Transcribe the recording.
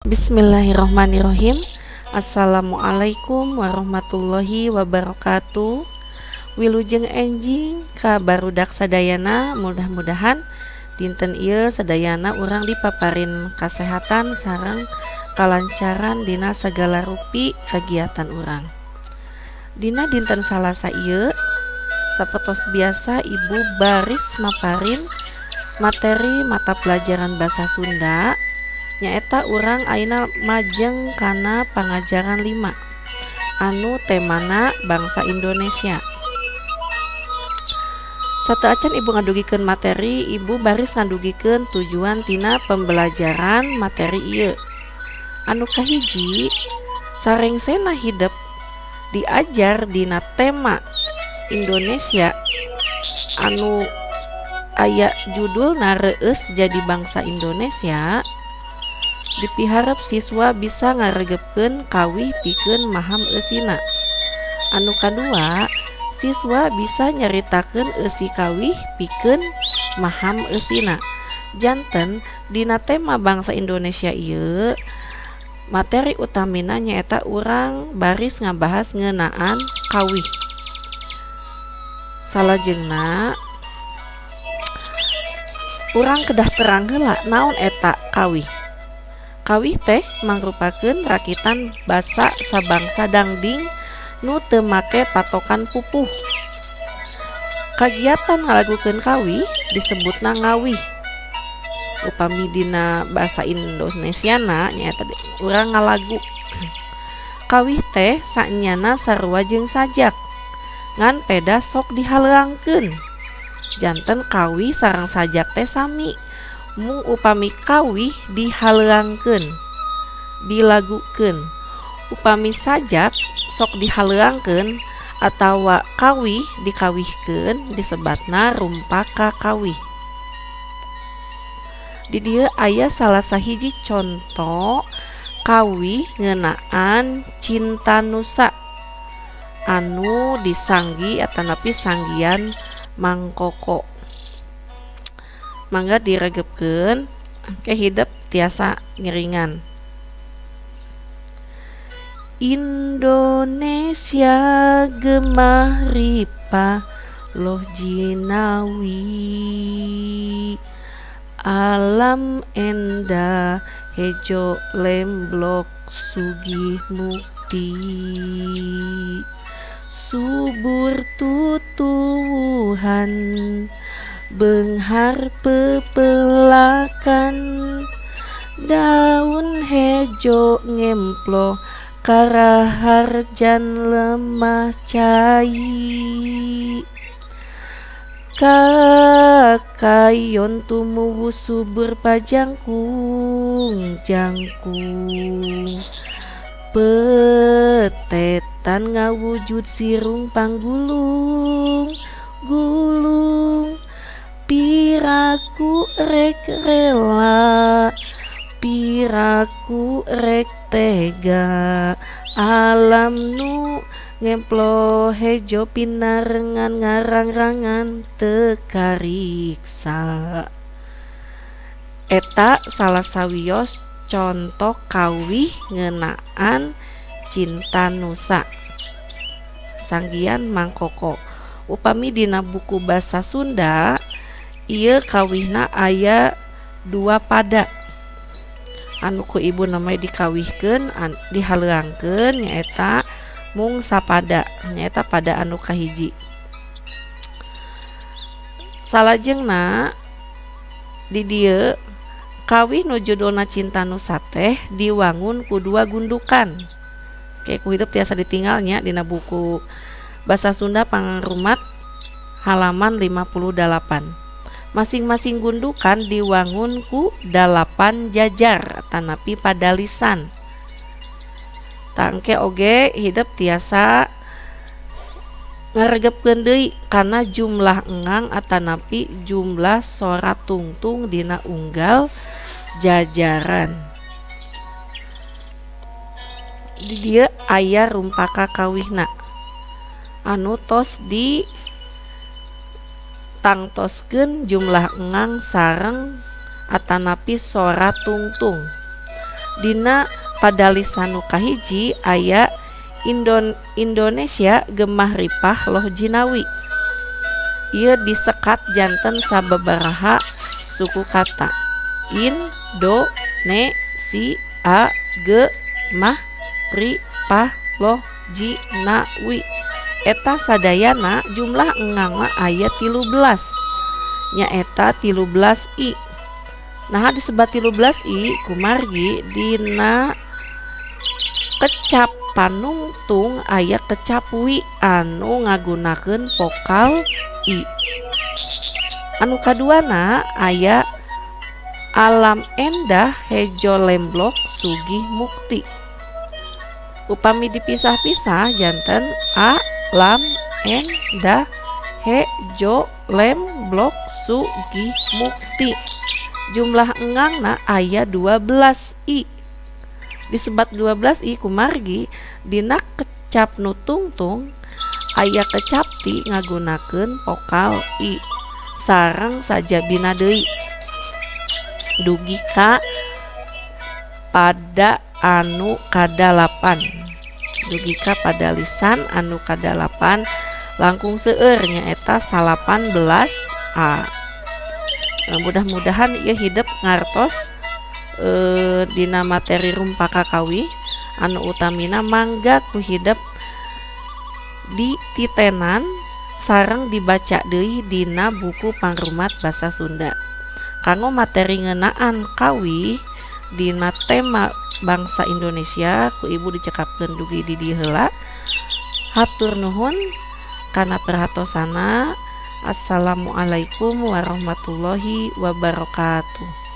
Bismillahirrahmanirrahim. Assalamualaikum warahmatullahi wabarakatuh. Wilujeng enjing ka barudak sadayana, mudah-mudahan dinten ieu sadayana urang dipaparin kasehatan sareng kalancaran dina sagala rupi kagiatan urang. Dina dinten Salasa ieu, sapertos biasa, Ibu baris maparin materi mata pelajaran basa Sunda, nyaeta urang ayeuna majeng kana pangajaran 5 anu temana bangsa Indonesia. Sateuacan Ibu ngadugikeun materi, Ibu baris ngadugikeun tujuan tina pembelajaran materi ieu. Anu kahiji, sarengsena hidep diajar dina tema Indonesia anu aya judulna Reueus Jadi Bangsa Indonesia, dipiharep siswa bisa ngaregepkeun kawih pikeun maham eusina. Anu kadua, siswa bisa nyaritakeun eusi kawih pikeun maham eusina. Janten dina tema bangsa Indonesia ieu, materi utamina nyaeta urang baris ngabahas ngeunaan kawih. Salajengna, urang kedah terang heula naon eta kawih. Kawih teh mangrupakeun rakitan basa sabangsa dangding nu teu make patokan pupuh. Kagiatan ngalagukeun kawih disebutna ngawih. Upami dina basa Indonesiana nyaeta urang ngalagu. Kawih teh saenyana sarua jeung sajak, ngan peda sok dihaleuangkeun. Janten kawih sareng sajak teh sami, mung upami kawih dihaleuangkeun, dilagukeun. Upami sajak sok dihaleuangkeun atawa kawih dikawihkeun, disebatna rumpaka kawih. Di dieu aya salah sahiji conto kawih ngeunaan Cinta Nusa anu disanggi atanapi sanggian Mang Koko. Mangga diregepkeun ke hidep tiasa ngiringan. Indonesia gemah ripah loh jinawi, alam endah hejo lemblok sugih mukti, subur tutuwuhan beunghar pepelakan, daun hejo ngemplo karaharjan lemah cai, kakayon tumuwuh subur pajangkung jangkung, petetan ngawujud sirung panggulung gulung, piraku rek rela, piraku rek tega, alam nu ngemplo hejo pinarengan ngarang-rangan teu kariksa. Eta salah sawios conto kawih ngeunaan Cinta Nusa sanggian Mang Koko. Upami dina buku basa Sunda ieu kawihna aya dua pada anu ku ibu namanya dikawihkeun, dihaleuangkeun, nyaeta mung sapada, nyaeta pada anu kahiji. Salajengna, di dieu kawih nu judulna Cinta Nusa teh diwangun ku dua gundukan. Kayak ku hidep tiasa ditingal nya dina buku Bahasa Sunda Pangrumat halaman 58. Masing-masing gundukan diwangun ku 8 jajar tanapi padalisan. Tah, engke oge hidep tiasa ngaregepkeun deui kana jumlah engang atanapi jumlah sora tungtung dina unggal jajaran. Di dieu aya rumpaka kawihna anu tos di tangtoskeun jumlah engang sareng atanapi sora tungtung. Dina padalisan nu kahiji aya Indonesia gemah ripah loh jinawi. Ieu disekat janten sababaraha suku kata. In do ne si a ge mah ri pah loh ji na wi. Eta sadayana jumlah engangna aya 13, nyaeta 13 i. Nah, disebat 13 i kumargi dina kecap panungtung aya kecap wi anu ngagunakeun vokal i. Anu kaduana aya alam endah hejo lemblok sugih mukti. Upami dipisah-pisah janten a lam endah hejo lemblok sugih mukti. Jumlah engangna aya 12 i. Disebat 12 i kumargi dina kecap nu tungtung aya kecap ti ngagunakeun vokal i sareng sajabina deui dugi ka pada anu kadalapan, dugi ka pada lisan anu kadalapan langkung seueur nyaeta 18 a. Nah, mudah-mudahan ieu hidep ngartos dina materi rumpaka kawih anu utamina mangga ku hidep dititenan sareng dibaca deui dina buku Pangrumat Basa Sunda. Kanggo materi ngeunaan kawih dina tema bangsa Indonesia ku ibu dicekapkeun dugi di dieu heula. Hatur nuhun kana perhatosana. Assalamualaikum warahmatullahi wabarakatuh.